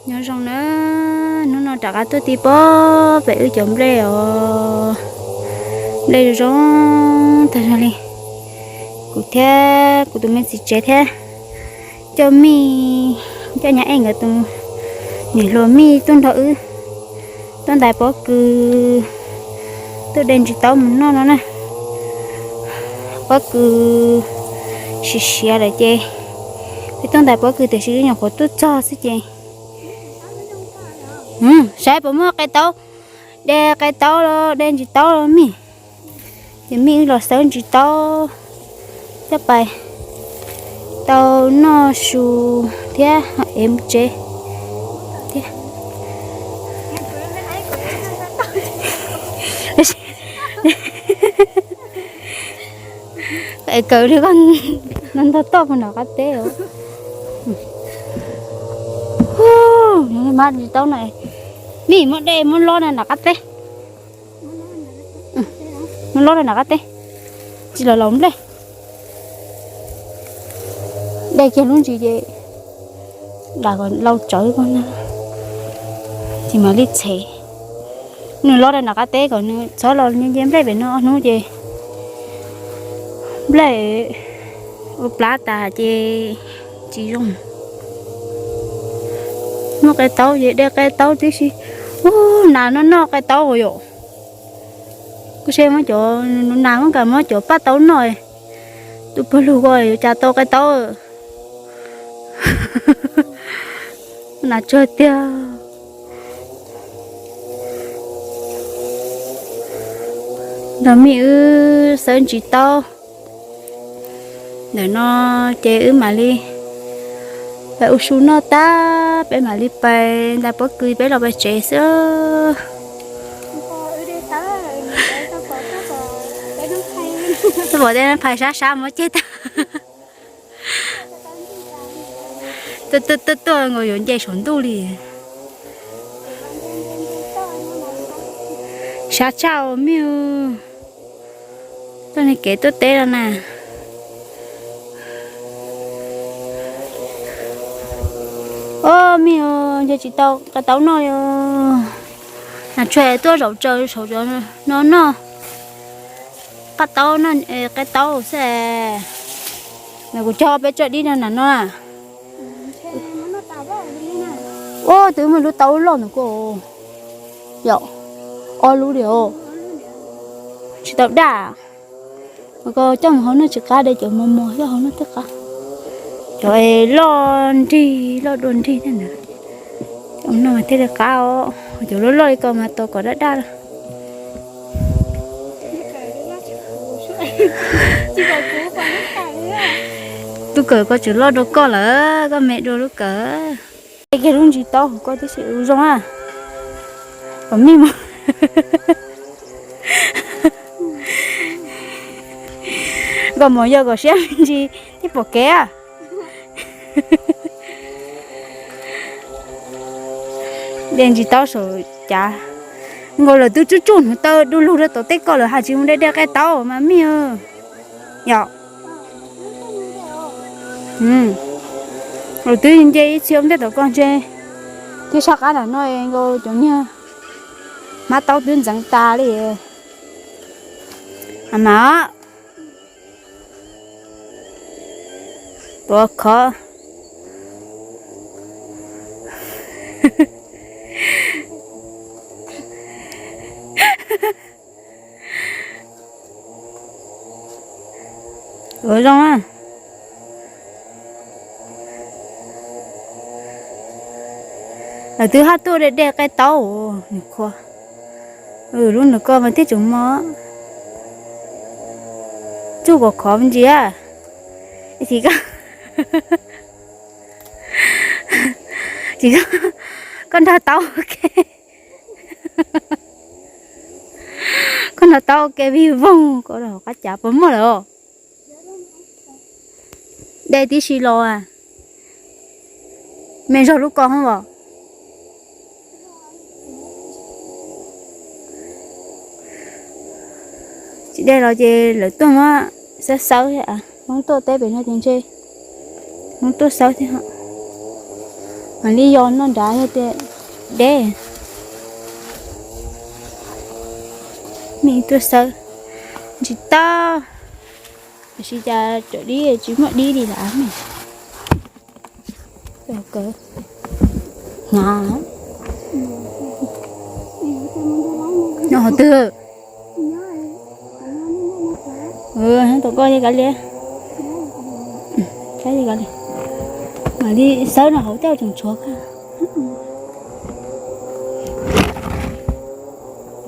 Nyob zoo na, hnub no rov qab tuaj ti pob pem wb cov nplej os. Nplej zoo zoo tag zog li. Kuv thiab kuv tus me txiv tsev thiab coj mij, coj nyab ej nkawd tus niam hluas mij tuaj nrog wb tuaj ntais pob kws, tuaj de ntsis taub mus noj no na. Pob kws siav siav lawm ces peb tuaj ntais pob kws tiam sis wb nyuam qhuav tuaj txog xwb ces saib puas muaj qe taub, de qe taub los de ntsis taub los mij. Ces mij wb los xawb ntsis taub coj pais tau noj su thiab ev mus tsev thiab. Es kawg li koj no ntog toj puag nram qab teb. Mas ntsis taub no, mij muab de muab lob na nram qab teb. Muab lob na nram qab teb, tsis los laus nplej. De kiag lub ntsis ces dam kom lau tsawv ko na, ces mam li txhev. Nws lob na nram qab teb kom nws txhob los nce nplej pem no ob hnub ces nplej ua plab tas ces tsis zoo. Muaj qe taub ces de qe taub tib si. Ub, nas noj noj qe taub yom. Kuv saib muab cov nas muab kam muab cov paj taub noj. Tus pawg lug ko yuav cas tau qe taub. Nas tsuag tiag. Nrog mij wb xawb ntsis taub ntawm no ces wb mam li pais ua su noj tag peb mam li pais ntais pob kws peb los pais tsev xwb. Txhob pom tej phais sab sab muab ceg tag. Tuaj tuaj tuaj nkaus yuav nce saum ntuj li. Sab tshaj os mij. Tuaj niag kev tuaj teb no na. Os mij, nce tsis tau qe taub noj li. Nas tsuag tuaj zaum tsaws saum no noj qe taub xwb. Nws kuv cog peb tsawg dib no na no. Ua twb muaj lub taub loj ntawm ko. Yom, ob lub li os. Tsis tau daj. Ko coj mus hauv no tsis qab de cov mos mos coj hauv no twb qab. Cov es loj nrig loj dua nrig thiab ntawd. Cov no mas thiaj li qab os, cov loj loj li ko mas tos kom daj daj lawm. Lub kawm ko tseem loj dua koj lawm, koj me dua lub kawm. Kiag lub ntsis taub hauv ko tib si ua zoo a. Kom mij mus. Nkauj mos yog kom siab me ntsis thiaj pom kev. De ntsis taub saum cav. Nkaus lawm twb tsuj tsuj hnuv taw du lug rau tom tej ko lawm hais tsis mus de de qe taub mas mij. Yom. Lawm twb nce ib txhia ua ntej tom ko ntshe thiab sab qab nram no nkaus cov niag hmab taub twb ntxeev tas li. A mas tuav khov. Ua zoo a. Lawv twb haj tuaj de de qe taub nws qhuav. Lub nws ko mas thiaj tseem mos. Tsuj kom khov ntsia. Tsis, koj nrog taub ua ke. Koj nrog taub ua ke vij voog ko qab cav puas muaj lawm. De tib si los. Me zog lub ko hoob os. Tsis de los ces lawv tuaj muab xawb xawb thiab. Hmoob tuaj teb pem no ces ntshe Hmoob tuaj xawb thiab. Mam li yos noj nrad yog tias deb. Mej tuaj xawb ntsis tau, tab sis cas cov dib tsis muaj dib li lawm mej. Hnav no hov twg? Tom koj li kav liam, saib li kav liam. Mam li xawb no hauv tej tseem tshuav kawg.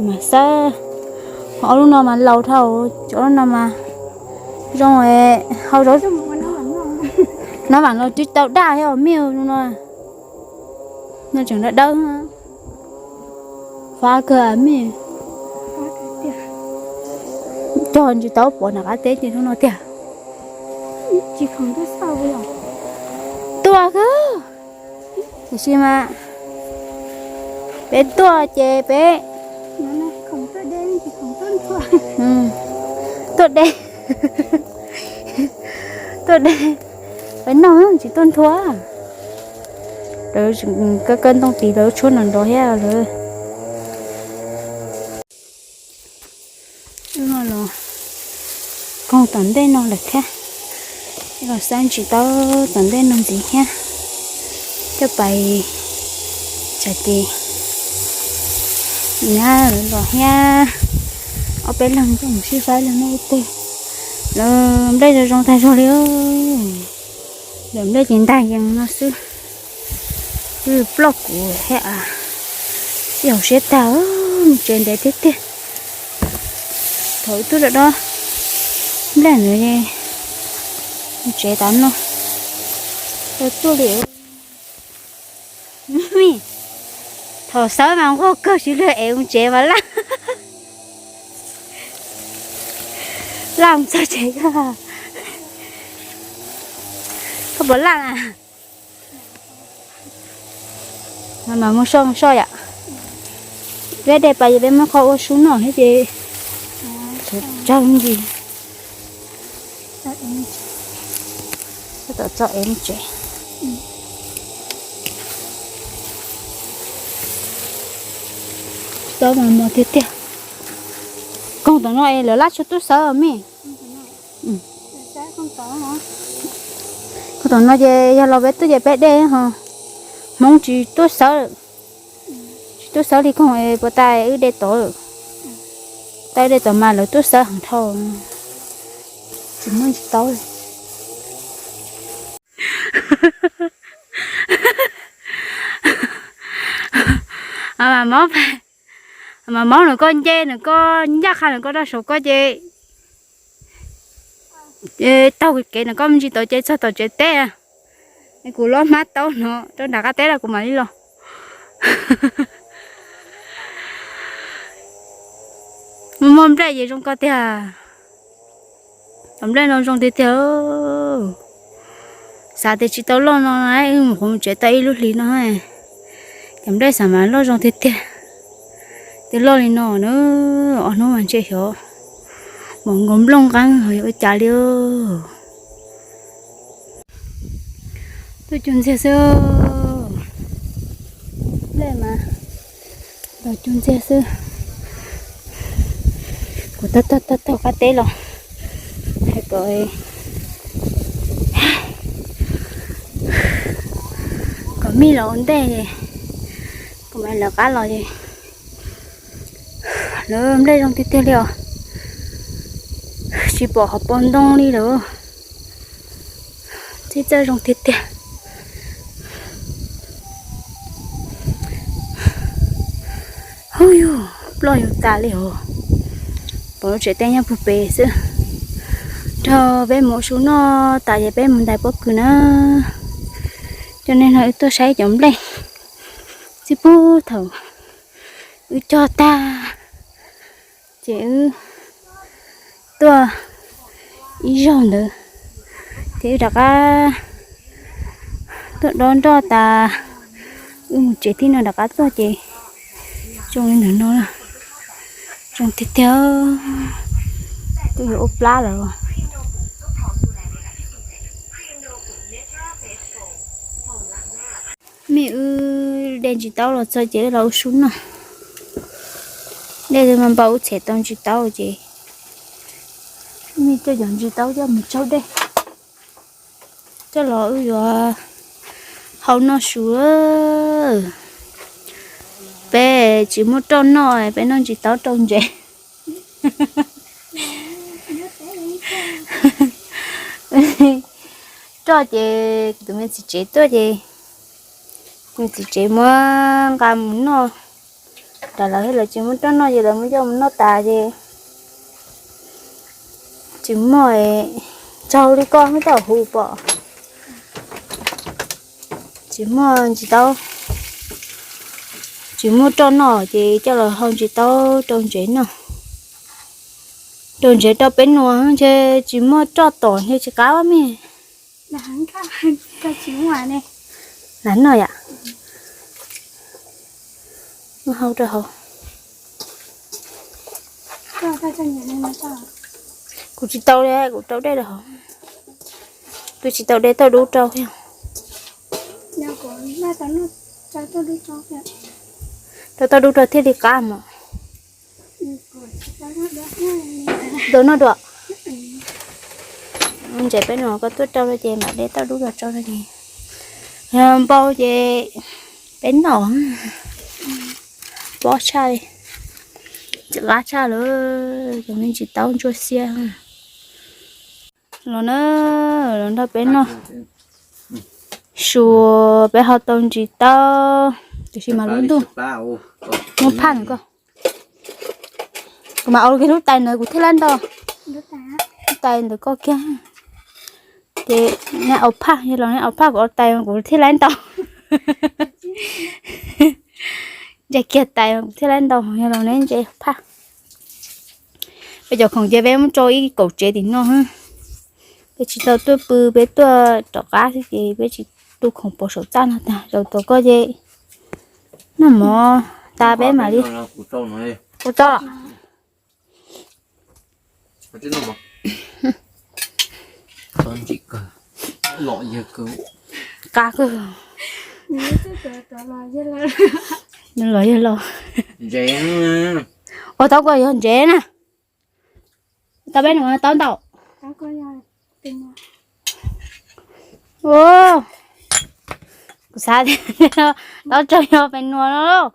Mas xawb, ob lub no mas laus dhau, cov lub no mas zoo, hau zaub. No mas no twb tau daj thiab mej, no, no tseem dawb dawb. Fab kawg mej. Cog ntsis tau pov nram qab teb ces lub no tiag. Tuaj kawg. Tiam sis mas peb tuaj ces peb tuaj de, tuaj de, peb noj tsis tuaj nthua. Lawv kaw ntoo tis lawv tshuab nrov nrov thiab lawm. Los koog tom ntej no lawm thiab, los xawb ntsis tau tom ntej no ntxiv thiab. Coj pais tsam ces nyab lawv los thiab, ob peb leeg coj mus sib faib leej noj ib teg. Lawv nplej zoo zoo tag zog li. Lawv nplej ces ntag ces no xwb. Twb ploj kuv thiab, txij hauv siab tag, mus tsev ntev tiag tiag. Thaum ib tug rau dob nplej ntawd, mus tsev tas no, tau tuaj li. Thaum xawb mas nquag kawg, tsis lwg es mus tsev mas laj, laj mus txog tsev kawg. Koj puas laj na? Mas mus soj mus soj yom. Peb de pais ces peb muab qhov ua su noj thiab ces tsawg ntsis. Tom txog es mus tsev. Tsis tau mas mos tiag tiag. Koog tom no es lawv laj tshuaj tub xawb mej. Koog tom no ces yog los peb tuaj ces peb de ho. Hmoob tsis tuaj xawb, tsis tuaj xawb li koog es puas tas wb de tod lawm. Tas wb de tod mas lawv tuaj xawb heev dhau, tsis muaj tsis tau li. Mas mob, mas mob nws koj nce nws koj ncaj qha nws koj rau saum koj ces taug kev nws koj me ntsis tod ces txog tom tsev teb. Kuv lob hmab taub no rau nram qab teb los kuv mam li los. Muaj nplej ces zoo ko tiag. Cov nplej no zoo tiag tiag. Xav tias tsis tau loj no, wb mus qhov mus tsev tau ib lub hlis no, cov nplej xav mas loj zoo tiag tiag. Twb loj li no na, ob hnub mas ntshe xyov mam nkaus nplooj nqeeb ho yuav ua cas li. Tuaj cug ntxiag xwb. Nplej mas los cug ntxiag xwb. Kuv taug taug taug qab teb los hais kom, kom mij los ua ntej, kuv mam lawv qab los es lawv nplej zoo tiag tiag li os. Tsis pom hauv paus ntoo li lawm. Txhij txawj zoo tiag tiag. Hu yug, ploj yus tas li os. Pom lub tsev teb nyob puag pem xwb. Nrog peb mus ua su noj tas ces peb mus ntais pob kws na. Coj nej no wb tuaj saib cov nplej. Txij puag thaum wb cog tag ces wb tuaj ib zaug ntawd ces wb rov qab tuaj dob nroj tas, wb mus tsev tib no rov qab tuaj ces zoo li ntawm no, zoo tiag tiag. Twb yuav ua plab lawm. Wb de ntsis taub los txog ces wb los ua su noj. Dej twb npau npau, wb txhem tau ntsis taub ces wb coj cov ntsis taub coj mus tsaug dej, coj los wb yuav hau noj su. Peb tsis muaj roj noj, peb noj ntsis taub rau ntsev. Roj ces tus me txiv tsev tuaj ces me txiv tsev muab nqa mus noj. Tam lawv lawv tsis muaj roj noj ces lawv muab coj mus noj tas ces tsis muaj, tsaug li koj muab coj hu pom. Tsis muaj ntsis taub, tsis muaj roj noj ces coj los hau ntsis taub rau ntsev noj. Rau ntsev rau peb nua ntshe tsis muaj roj tom ntshe tsis qab me. Lam noj yom. Hau rau hauv. Kuv tsis tau li, kuv rau dej rau hauv. Twb tsis tau de tauj dub rau thiab. Rau tauj dub rau thiaj li qab mos. Tau noj dua. Ntses peb no koj tuaj rau ces mam de tauj dub los rau ces yog npau ces peb noj. Pob tshaj li, qab tshaj lawm, cov me ntsis taub ntsuab xiab. Los na, los nrog peb noj su, peb ho tau ntsis taub, tiam sis mas lub ntuj muab phaj nws koj. Kuv mam ua kiag lub tais ntawd kuv thiaj laib ntau. Lub tais ntawd koj kiag. Ces nej ua phaj, yog los nej ua phaj kuv ua tais kuv thiaj laib ntau. Ntse kiag tais kuv thiaj laib ntau, yog los nej ntse phaj. Peb cov khoom ces peb muab tso ib kaum tsev tim no. Peb tsis tau tuaj pw, peb tuaj rov qab xwb ces peb tsis tu khoom pov saum txaj no tag. Zaum tod koj ces noj mov tas peb mam li ua tso. Qab kawg. Los yog los. Ua tau koj yog ntsev na. Tau peb nus tau ntau. Kuv xav tias tau tsaug yog pem nuas no lauj.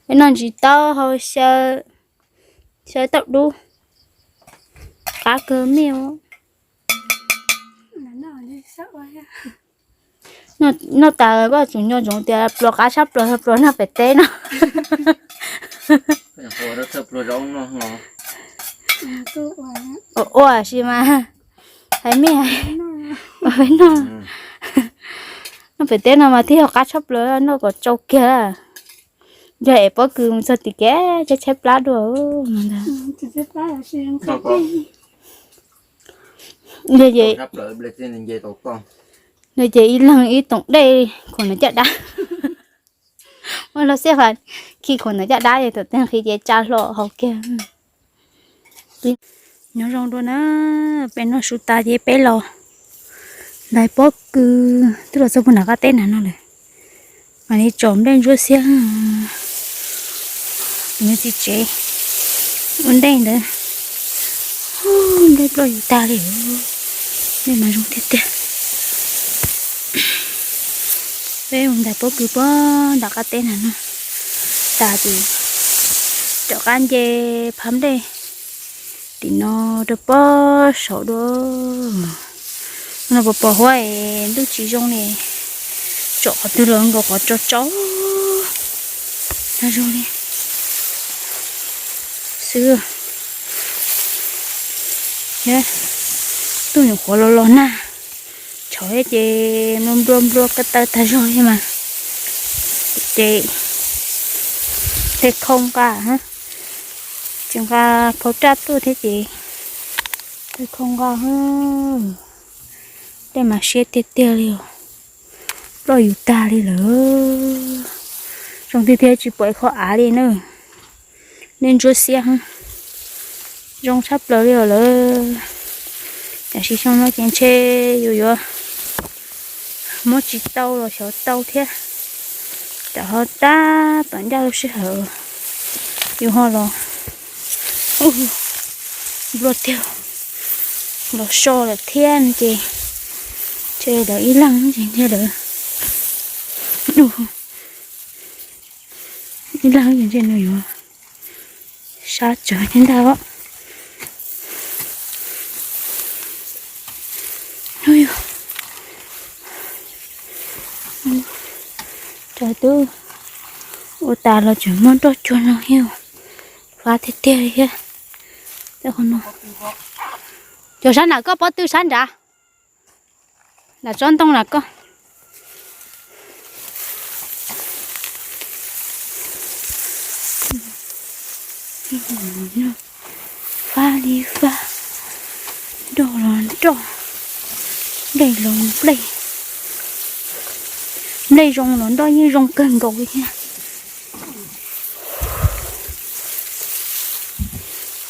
Peb noj ntsis taub hau xyaw, xyaw tauj dub. Qab kawg me. Noj tas koj tsum nco ntsoov tias pluas qab tshaj plaws yog pluas noj pem teb no. Ua ua si mas hais me hais, ua peb noj. Noj pem teb no mas thiaj yog qab tshaj plaws, noj kom tsau kiag. Yog es pob kws mus txog tim kev tshaib tshaib plab dua. Yog ces ib leeg ib toom dej khuam ntawm caj dab. Muaj lub xiab fas khi khuam ntawm caj dab es thaum twg nqhis ces tsa hlo haus kiag. Nyob zoo dua na, peb noj su tas ces peb los ntais pob kws twb los txog puag nram qab teb nram no lawm. Mam li tsom nplej ntsuab xiab. Tus me txiv tsev ua ntej ntawd, nplej ploj yus tag li, nplej mas zoo tiag tiag. Peb mus ntais pob kws puag nram qab teb nram no tas ces rov qab nce phab nplej tim no rau pob saud dua. No pos pos huab es ntuj tsis zoo li, tsom qhov twg los nkaus qhov tsau tsau. Tag zoo li xwb. Ntuj nyuam qhuav los los nag, tshauv ces nplua nplua nplua ko taw tag zog li mas. Ces tej khau nqa, tsis nqa phau raj tuaj thiab ces tej khau nqa. Tej mas siab tiag tiag li os. Ploj yus tag li lawm. Zoo tiag tiag tsis pom ib qho av li na. Nej ntsuab xiab, zoo tshaj plaws li os lawm. Tam sim xyoo no ces ntshe yus yuav Muab tsis tau los xyov tau thiab. Tam ho tab tom ncaj lub sij hawm yus ho los, nplua tiag, los so lawm thiab no ces, ces lawv ib leeg ces thiaj lawv, ib leeg ces ntshe nws yuav sab tsawv thiab ntag os. Cov twb ua tas los tseem muaj nroj cuag no thiab, fab tiag tiag li thiab. Cov sab nram koj pob tw sab nrad, nram tsob ntoo nram koj. Fab li fab, nroj los nroj, nplej los nplej, nplej zoo los nroj yeej zoo kawg nkaus li thiab.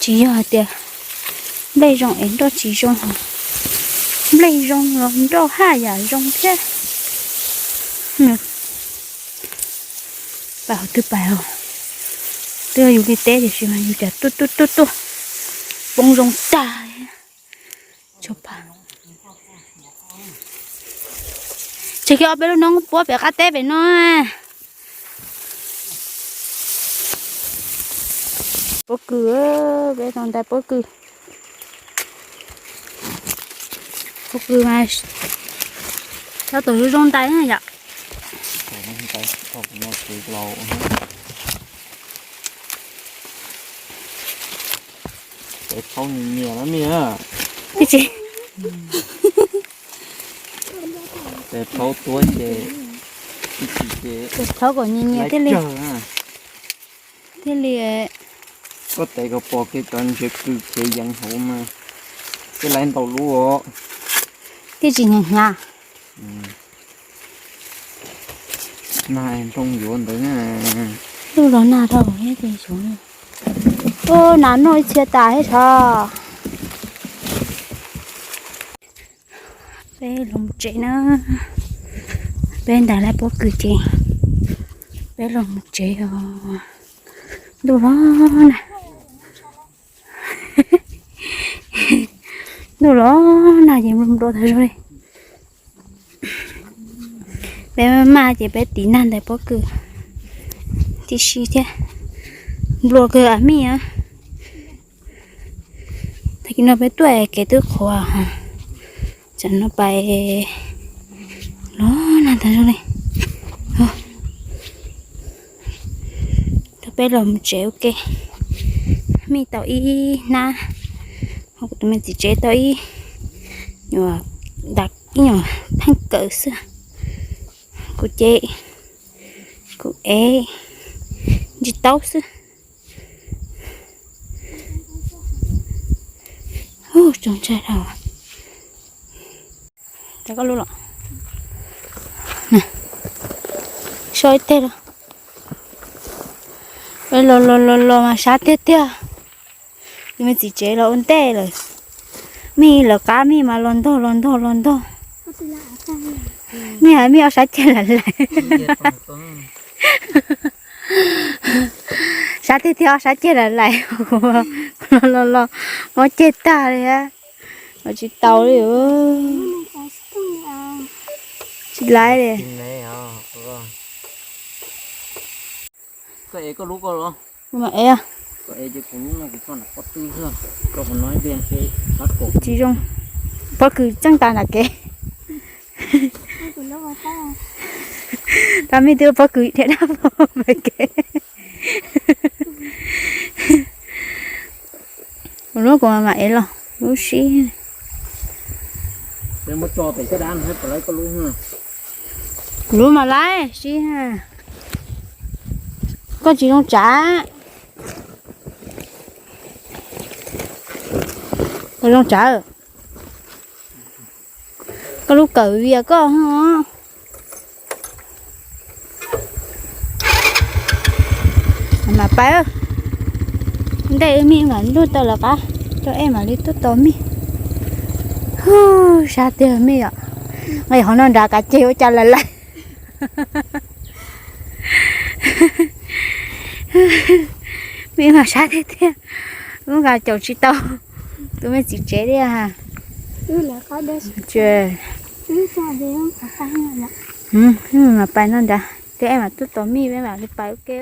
Tsis yog hais tias nplej zoo es nroj tsis zoo, nplej zoo los nroj haj yam zoo thiab. Pais hauv twg pais os. Twb yog yus li teb tiam sis mas yus cas tuaj tuaj tuaj tuaj poob zoo tag. Tseg kiag ob peb lub noob puab pem qab teb pem no. Pob kws, peb no ntais pob kws. Pob kws mas tab tom zoo zoo ntais na yom. Tes thaub nyias nyias na mej. Tib tsis. Tes thaub tuab ces, tib tsis ces, tes thaub kom nyias nyias thiaj li, thiaj li. Koj tes kom pom kev cov ntsiav kws kev yeev hauv mas, tej laiv ntau lub os. Tib tsis hnyav hnyav. Nag nroo yuav ntawd. Lub los nag rau thiab ces xyov. Ub, nas noj ib txhia tas thiab tso. Peb los mus tsev na. Peb ntais lawm pob kws ces peb los mus tsev os. Ntuj los nag. Ntuj los nag ces nplua nplua tas zog li. Peb maj maj ces peb tiv nag ntais pob kws tib si thiab. Nplua kawg a mij. Tag kis no peb tuaj kev twb qhuav, tsam no pais los nag tas zog li. Rau peb los mus tsev ua ke. Mij tau ib hnab, ho kuv tus me txiv tsev tau ib nyuag, ib nyuag pheej kawm xwb. Kuv ces kuv ev ntsis taub xwb. Ub, tsoom ntshai dhau. Cov koj lub los. So ib teg los. Los los los los mas sab tiag tiag. Tus me txiv tsev los ua ntej lawm. Mij lawv qab mij mas los ntog los ntog los ntog. Mij hais mij ob sab ceg lais lais. Sab tiag tiag ob sab ceg lais lais. Los los los, mob ceg tag li. Los tsis tau li. Tsis laiv li. Koj ev koj lub koj los. Kuv mam ev. Koj ev ces kuv lub no kuv tso nram pob tw xwb. Koj puas no ib pliag ces qab kaum. Tsis zoo. Pob kws tseej tas nram kev. Tab mij twb pob kws dhia dab pog pem kev. Kuv lub kuv mam mam ev los lub sib. Kuv lub mam laiv sib. Koj tsis zoo tsav. Koj zoo tsav. Koj lub kawm vias koj. Mam pais, ntej wb mij mam ntuj tau lawv qab, rau ej mam li tuaj tos mij. Sab tiag mij yom. Nqis qhov no nrad kav ceg ua cas lawm lawm. Mej mas sab tiag tiag, lub nqa caum tsis tau tus me txiv tsev tiag. Mas pais no nrad, tej ej mam tuaj tos mej, peb mam li pais ua ke.